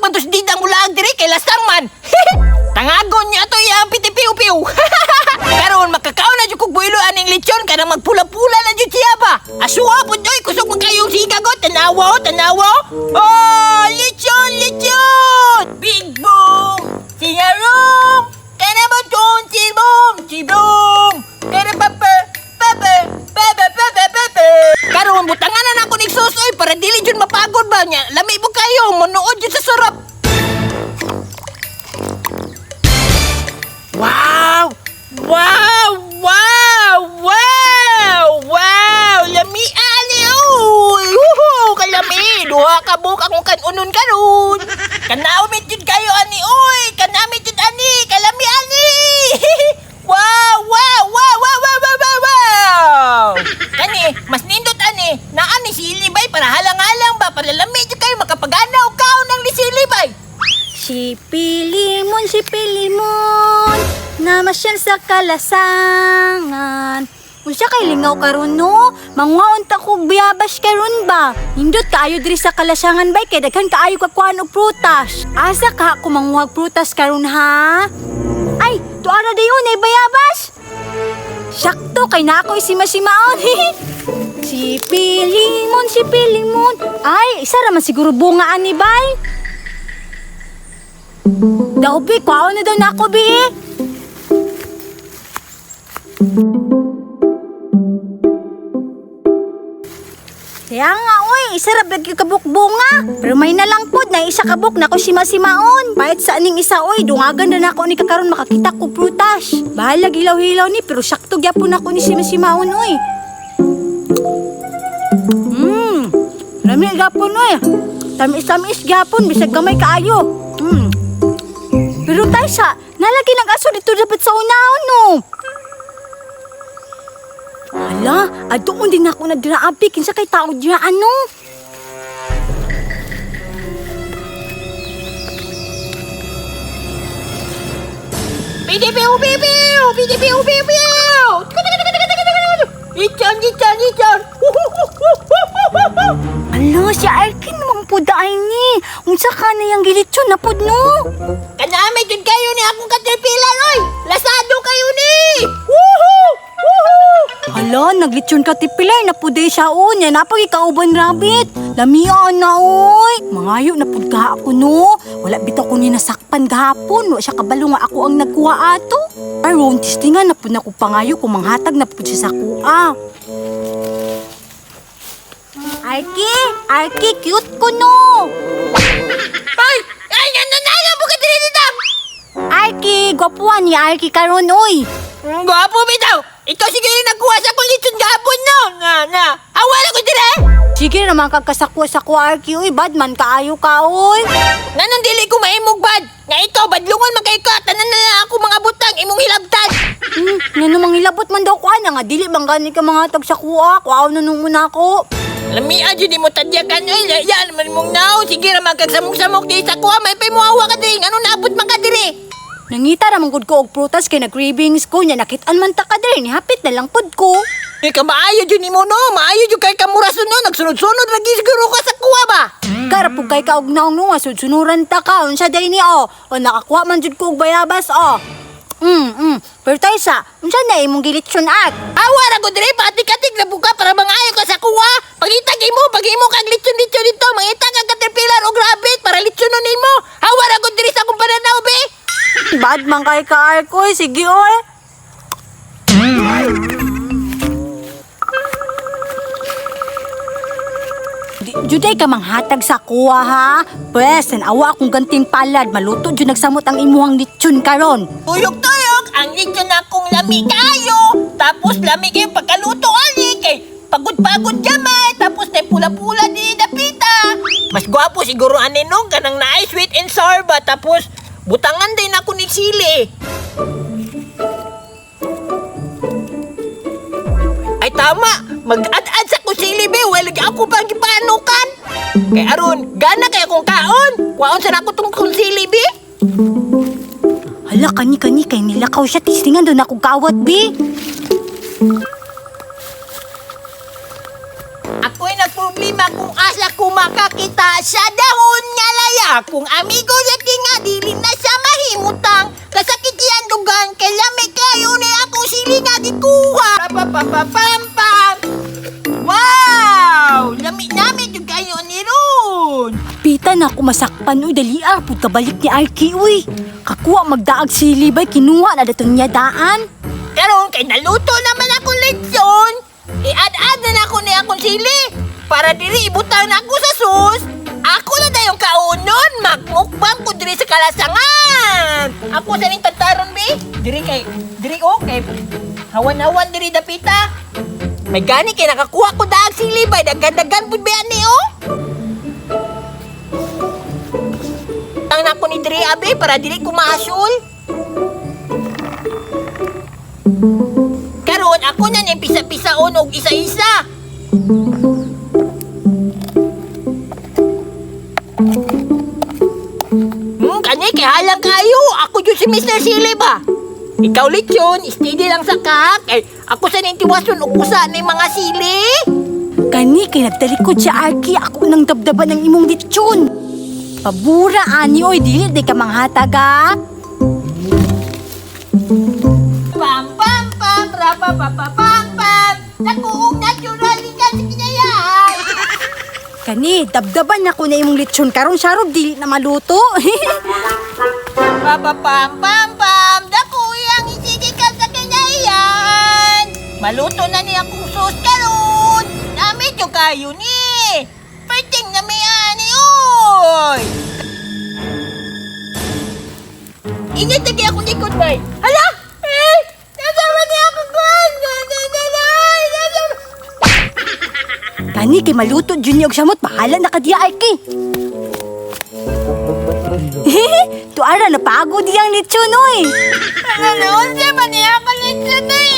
man tos didang mulaag diri kay lasang man. Tangagon niya to iyang pitipiw-piw. Karon makakaon na jud kog builo aning lechon kanang magpula-pula na jud siya ba. Asuha pud oy, kusog man kayong sigagot, tanawa oh, tanawa. Oh, lechon, lechon. Big boom. Singarong. Kana ba ton si boom, si boom. Kana papa, papa, papa, papa, papa. Karon butangan na nako nig sauce oy para dili jud mapagod ba niya. Lami mo kayo, monuod jud sa sarap. Wow! Wow! Wow! Wow! Wow! Lami ani uy! Woohoo! Kalami! Duha ka buok akong kanunon karon. Kanawit jud kayo ani uy! Kanamit jud ani! Kalami ani! Wow! Wow! Wow! Wow! Wow! Wow! Wow! Wow! Kani, mas nindot ani. Naa ni sili bay para halang-halang ba para lami jud kayo makapagana og kaon ng sili bay. Si Pilimon, si Pilimon, namasyal sa kalasangan. Unsa kay lingaw karon no? Manguhaon ta kog biyabas karon ba? Nindot kaayo diri sa kalasangan bay kay daghan kaayo ka kuan og prutas. Asa ka ako manguhag prutas karon ha? Ay, tuara dayon ay bayabas. Sakto kay na ako simasimaon. Si Pilimon, si Pilimon. Ay, isa ra man siguro bunga ani bay. Daw bi, kuhaon na daw na ako bi. Kaya nga, oy, isa ra bag kabuk bunga. Pero may na lang pod na isa kabuk na ko simasimaon. Pahit sa aning isa, oy, dungagan na nako ni kakaron makakita ko prutas. Bahalag hilaw-hilaw ni, pero sakto gyapon ako ni simasimaon, oy. Hmm, rami gyapon, oy. Tamis-tamis gyapon, bisag gamay kaayo. Pero Taysa, nalagi ng aso dito dapat sa unahon, no? Hala, adoon din ako nagraabi. Kinsa kay tao diya, ano? Piu piu piu piu piu piu piu. Lechon, lechon, lechon. Hala, si Arkin naman po daan ni. Unsa ka na yung gilitsyon na pod, no? Kanami jud kayo ni akong caterpillar oy. Lasado kayo ni. Woohoo! Woohoo! Hala, naglitsyon ka tipilay na po day siya, o. Nya, napag ikauban rabbit. Lamian na, oy. Mangayo na pud ka ako, no? Wala bitaw ko ni nasakpan gahapon. Wa siya kabalo nga ako ang nagkuha ato. Aron, tistingan na pud na ko pangayo kung manghatag na pud siya sa kuha. Arki, Arki, cute ko no. Ay! Ay, ano na lang mo ka diri dito? Arki, gwapuan ni Arki karon oy. Gwapo bitaw. Ikaw siguro yung nagkuha sa akong lechon gahapon no. Na na. Awa na ko dire. Sige naman kagkasakwa-sakwa Arki oy, bad man kaayo ka oy. Nanong dili ko mahimog bad. Nga ikaw badlungon man kay ka. Tanan na lang ako mga butang imong hilabtan. Ngano manghilabot man daw ko ana nga dili man gani ka mga tag sa kuha, kuhaw na nung una ko. Lamia jud mo tadyakan oy. Yan man mong nao. Sige ra man kag samok-samok di sa kuha may pay muawa ka diri. Ngano naabot man ka diri? Nangita ra man gud ko og prutas kay nag-cravings ko nya nakit-an man ta ka diri, nihapit na lang pud ko. Di ka maayo jud nimo no. Maayo jud kay kamurason no. Nagsunod-sunod lagi siguro ka sa kuha ba. Kara pud kay ka og naong no nga sudsunuran ta ka unsa day ni oh. O nakakuha man jud ko og bayabas oh. Pero Taysa, unsa na imong gilitsyon ak? Awa ra ko diri patik-atik na buka para mangayo ka sa kuha. Pangitag imo, pag imo kag lechon-lechon dito, mangita kag caterpillar og rabbit para lechonon nimo. Awa ra ko diri sa akong pananaw be. Bad man kay ka Ark oy, sige oy. Juday ka manghatag sa kuha ha. Pwes, awa akong ganting palad. Maluto jud nagsamot ang imuhang lechon karon. Tuyok-tuyok ang lechon akong lami kayo. Tapos lami kayo pagkaluto ani kay pagod-pagod gamay tapos nay pula-pula di dapita. Mas gwapo siguro ani nung kanang naay sweet and sour ba tapos butangan din ako ni sili. Ay tama, mag-ad-ad sa kusili be, well ako pang gipanukan. Kay aron, gana kay akong kaon. Kwaon sa nako tong kusili be. Hala, kani kani kay nilakaw siya. Tistingan doon ako kawat bi. Ako'y nagproblema kung asa ko ko makakita sa dahon nga laya. Kung amigo lagi nga dili na siya mahimutang. Kasakit yan dugan kay lami kayo ni akong sili nga gikuha. Papapapam pam. Wow! Lami nami jud kayo ni ron. Pita na ako masakpan uy, dali ah, pud kabalik ni Arky uy. Kakuha magdaag sili bay, kinuha na daton niya daan. Karon kay naluto naman akong lechon. I-add-add na nako ni akong sili. Para diri ibutang na ako sa sauce. Ako na dayong kaunon, magmukbang ko diri sa kalasangan. Ako sa ning tantaron bi. Diri kay diri oh kay hawan-hawan diri dapita. May gani kay nakakuha ko daag sili bay daghan-daghan pud ba ni oh. Tang nako ni diri abi para dili ko maasul. Karon ako na ni pisa-pisaon og isa-isa. Kani kay halang kayo. Ako jud si Mr. Sili ba? Ikaw lechon, steady lang sa kahak. Eh, ako sa ning tiwason og usa ni mga sili. Kani kay nagtalikod si Arky, ako nang dabdaban ng imong lechon. Pabura ani oy, dili di ka manghatag ah. Pam pam pam ra pa pa pa pam pam. Nakuog natural ka sa kinayan. Kani, dabdaban ako na imong lechon karon sarob dili na maluto. Pa pa pam pam pam. Dako yang isigi ka sa kinayan. Maluto na ni akong sauce karon. Nami jud kayo ni. Perting na may ani oy. Ingat lagi akong likod bay. Hala! Eh! Nasama niya ako kuan! Na, na, na, na, Nasama- Kani kay maluto jud ni og samot, bahala na ka diya Arky. Tuara napagod diyang lechon oy. Ano, unsa man niya ako lechon oy?